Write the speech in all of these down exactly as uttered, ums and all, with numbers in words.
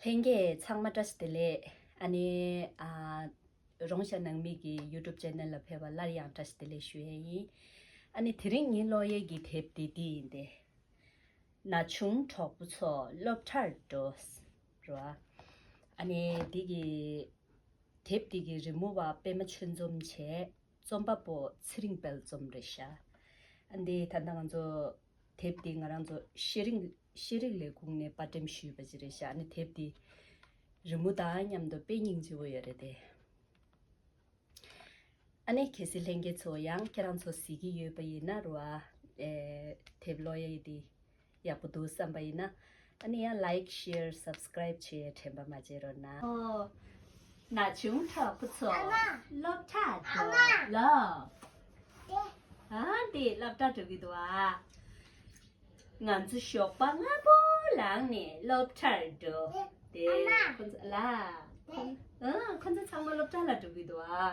ལྷན་རྒྱས་ཚང་མ་བཀྲ་ཤིས་བདེ་ལེགས། ཨ་ནི་ཨ་རོང་ཤ་ནང་མི་གི་YouTube channel ལ་ཕེབས་པ་སླར་ཡང་བཀྲ་ཤིས་བདེ་ལེགས་ཞུ་ཡས་ཡིན། ཨ་ནི་དེ་རིང་ངའི་ཀློག་ཡས་ཀྱི་དེབ་དེ་འདི་ཡིན་ཏེ། ན་ཆུང་གྲོགས་པོ་ཚོ་སློབ་གྲྭར་འགྲོ། རོ། ཨ་ནི་འདི་གི་དེབ་འདི་གི་རི་མོ་བ་པད་མ་ཆོས་འཛོམས་བྱས། རྩོམ་པ་པོ་ཚེ་རིང་དཔལ་འཛོམས་རེད་ཤག་ཨ་འདི་ད་ལྟ་ང་ཚོ་དེབ་འདི་ང་རང་ཚོ་ཤེས་རིག་ཤེས་རིག་ལས་ཁུངས་ནས་པར་འགྲེམས་ཞུས་པ་ཅིག་རེད་ཤག་ཨ་ནི་དེབ་འདི་རི་མོ་དང་མཉམ་དུ་དཔེ་སྙིང་རྗེ་བོ་ཡོད་རེད་དེ། ཨ་ནི་གལ་སྲིད་ལྷན་རྒྱས་ཚོ་ཡང་ཁྱེད་རང་ཚོ་གཟིགས་ཀྱི་ཡོད་པ་ཡིན་ན་རོ་ཨ། ཨེ་དེབ་ཀློག་ཡས་འདི་ཡག་པོ་འདུག་བསམ་པ་ཡིན་ན། ཨ་ནི་ཡང་like, share, subscribe བྱེད་དྲན་པ་མ་བརྗེད་རོགས་གནང་། ཨོ། ན་ཆུང་གྲོགས་པོ་ཚོ་ཨ་མ། སློབ་གྲྭར་འགྲོ་ཨ་མ། ལོ། དེ། ཨ་འདི་སློབ་གྲྭར་འགྲོ་གི་འདུག་ཨ། ང་ཚོ་ཞོགས་པ་སྔ་པོ་ལངས་ནས་སློབ་གྲྭར་འགྲོ། དེ་ཨ་མ། ཁོ་ཚོ་ལ། དེ། ཨ་ཁོ་ཚོ་ཚང་མ་སློབ་གྲྭ་ལ་འགྲོ་གི་འདུག་ཨ།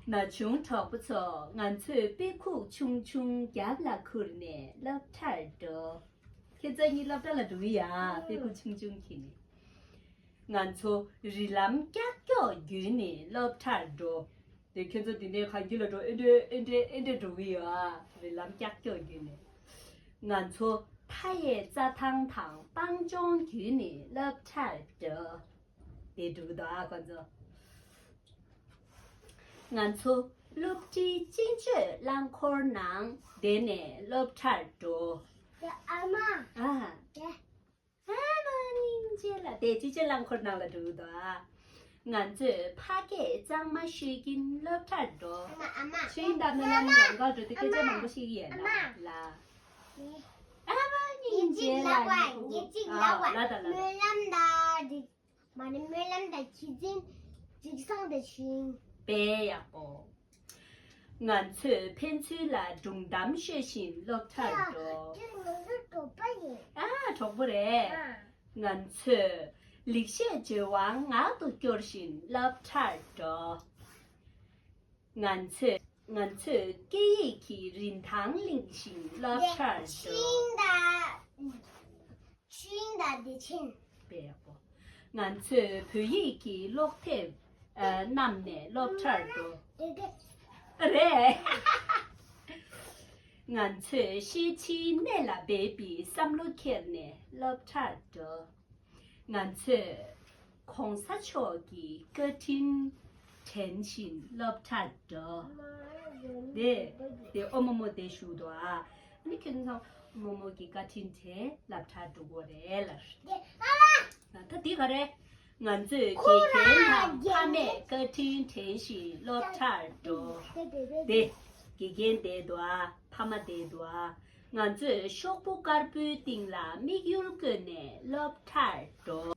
ན་ཆུང་གྲོགས་པོ་ཚོ་ང་ཚོས་དཔེ་ཁུག་ཆུང་ཆུང་རྒྱབ་ལ་ཁུར་ནས་སློབ་གྲྭར་འགྲོ། ཁྱེད་ཚོ་གཉིས་སློབ་གྲྭ་ལ་འགྲོ་གི་ཡ། དཔེ་ཁུག་ཆུང་ཆུང་འཁྱེར་ནས། ང་ཚོ་རི་ལམ་ཀྱག་ཀྱོག་བརྒྱུད་ནས་སློབ་གྲྭར་འགྲོ། དེ་ཁྱེད་ཚོ་འདི་ནས་གངས་རྒྱུད་ལ་འགྲོ་ཨེ་འདྲས་ཨེ་འདྲས་ཨེ་འདྲས་འགྲོ་གི་ཡོད་ཨ། རི་ལམ་ཀྱག་ཀྱོག་བརྒྱུད་ནས། ང་ཚོ་མཐའ་ཡས་རྩྭ་ཐང་དང་སྤང་ལྗོངས་བརྒྱུད་ནས་སློབ་གྲྭར་འགྲོ། དེ་འགྲོ་གི་འདུག་ཨ་ཁོ་ཚོ། ང་ཚོ་སློབ་གྲྭའི་སྤྱི་སྤྱོད་རླངས་འཁོར་ནང་བསྡད་ནས་སློབ་གྲྭར་འགྲོ། དེ་ཨ་མ། ཨ། དེ། ཨ་མ་སྙིང་རྗེ་ལ་དེ་སྤྱི་སྤྱོད་རླངས་འཁོར་ནང་ལ་འགྲོ་གི་འདུག་ཨ། ང་ཚོས་ཕ་སྐད་གཙང་མ་ཤོད་ཀྱིན་སློབ་གྲྭར་འགྲོ། ཨ་མ་ཨ་མ། ཆོས་དབྱིངས་དང་སྨོན་ལམ་ལམ་ཁར་འགྲོ་དུས་སྐད་ཆ་མང་པོ་བཤད་ཀྱི་ཡོད་ལ། ཨ་མ། ཨ་མ་སྙིང་རྗེ་ལ་ངེད་ཅིག་ལབ་པ་ངེད་ཅིག་ལབ་པ། ཨ་ལ་དང་ལ་དང་། སྨོན་ལམ་དང་འགྲིག་མ་ནི་སྨོན་ལམ་དང་ཁྱི་འཛིན་འགྲིག་སང་དང་ཤིང་། དཔེ་ཡག་པོ། ང་ཚོས་ཕན་ཚུན་ལ་སྒྲུང་གཏམ་ཤོད་བཞིན་སློབ་གྲྭར་འགྲོ། ཁྱོད་ང་ཚོ་གྲོགས་པོ་ཡིན། ཨ་གྲོགས་པོ་རེད། ཨ། ང་ཚོས་ལེགས་བཤད་ལྗོན་དབང་ངག་ཏུ་སྐྱོར་བཞིན་སློབ་གྲྭར་འགྲོ། ང་ཚོས་ང་ཚོས་སྐད་ཡིག་གི་རིན་ཐང་གླེང་བཞིན་སློབ་གྲྭར་འགྲོ། ཤིང་དང་། ཆུ་ཡིན་དང་བདེ་ཆེན། དཔེ་ཡག་པོ། ང་ཚོས་བོད་ཡིག་གི་ཀློག་དེབ་ཨ་བསྣམས་ནས་སློབ་གྲྭར་འགྲོ། དེ་དེ། རེད། ང་ཚོས་ཤེས་བྱའི་གནས་ལ་འབད་པའི་བསམ་བློ་འཁྱེར་ནས་སློབ་གྲྭར་འགྲོ། ང་ཚོས་གོང་ས་མཆོག་གི་བཀའ་དྲིན་དྲན་བཞིན་སློབ་གྲྭར་འགྲོ། དེ་དེ་ཨོ་མོ་མོ་དེ་ཞུ་དོ་ཨ། ཨ་ནི་ཁྱོད་ཚོ་མོ་མོ་གི་བཀའ་དྲིན་དྲན་སློབ་གྲྭར་འགྲོ་དགོས་རེད་ལ། ད་འདི་ག་རེད། ང་ཚོས་དགེ་རྒན་དང་ཕ་མས་བཀའ་དྲིན་དྲན་བཞིན་སློབ་གྲྭར་འགྲོ། དེ་དགེ་རྒན་བསྡད་འདུག་ཨ། ཕ་མ་བསྡད་འདུག་ཨ། ང་ཚོས་ཤོག་བུ་དཀར་པོའི་སྟེང་ལ་དམིགས་ཡུལ་བཀོད་ནས་སློབ་གྲྭར་འགྲོ།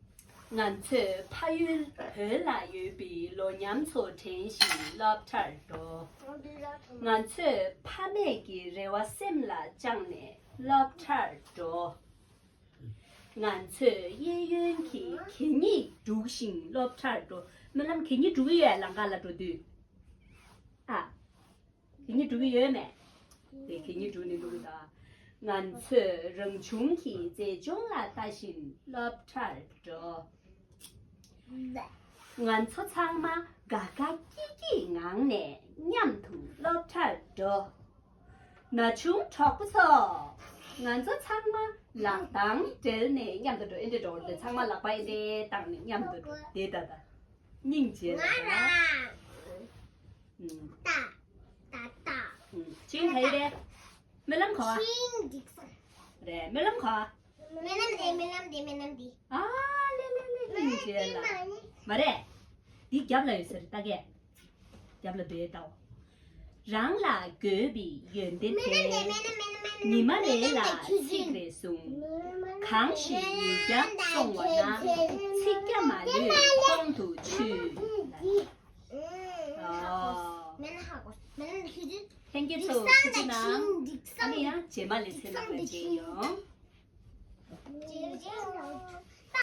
ང་ཚོས་ཕ་ཡུལ་བོད་ལ་ཡོད་པའི་ལོ་ཉམས་ཚོ་དྲན་བཞིན་སློབ་གྲྭར་འགྲོ། ང་ཚོས་ཕ་མེས་ཀྱི་རེ་བ་སེམས་ལ་བཅངས་ནས་སློབ་གྲྭར་འགྲོ། ང་ཚོས་གཡས་གཡོན་གྱི་གད་སྙིགས་སྒྲུག་བཞིན་སློབ་གྲྭར་འགྲོ། སྨོན་ལམ་གད་སྙིགས་སྒྲུག་གི་ཡོད་ལམ་ཁ་ལ་འགྲོ་དུས། ཨ། གད་སྙིགས་སྒྲུག་གི་ཡོད་མེད། དེ་གད་སྙིགས་སྒྲུག་ནས་འདུག་ད། ང་ཚོས་རང་བྱུང་གི་མཛེས་ལྗོངས་ལ་ལྟ་བཞིན་སློབ་གྲྭར་འགྲོ། ང་ཚོ་ཚང་མ་དགའ་དགའ་སྐྱིད་སྐྱིད་ངང་ནས་མཉམ་དུ་སློབ་གྲྭར་འགྲོ། ན་ཆུང་གྲོགས་པོ་ཚོ། ང་ཚོ་ཚང་མ་ལག་གདང་སྦྲེལ་ནས་མཉམ་དུ་འགྲོ། ཨེ་འདྲ་འགྲོ་འདི་ཚང་མ་ལག་པ་ཨེ་འདྲ་བཏང་ནས་མཉམ་དུ་འགྲོ་དེ་ད་ད། སྙིང་རྗེ་ལ་ད། ང་རང་། ཨུམ། ད། ད་ད། ཨུམ། ཅིང་ཧའི་རེ། སྨོན་ལམ་གོ། ཤིང་འགྲིག་སོང་། རེད། སྨོན་ལམ་གོ། སྨོན་ལམ་དེ་སྨོན་ལམ་དེ་སྨོན་ལམ་དེ། ཨ་ལེ་ལེ་ལེ་སྙིང་རྗེ་ལ། མ་རེད། འདི་རྒྱབ་ལ་ཡོད་ཟེར་ལྟ་གས། རྒྱབ་ལ་འབད་ལྟའོ། རང་ལ་དགོས་པའི་ཡོན་ཏན་དེ། ཉི་མ་རེ་ལ་ཚིག་རེ་ཟུང་། གང་ཞིག་ཡུལ་རྒྱ་སོང་བ་ན། ཚིག་རྒྱ་མ་ལུས་ཁོང་དུ་ཆུད། ཨོ། ལྷན་རྒྱས་ཚོ་ཐུགས་རྗེ་གནང་། ཨ་ནི་ཡང་རྗེས་མ་ལས་ཚེ་ན་བོད་རྗེས་ཡོང་།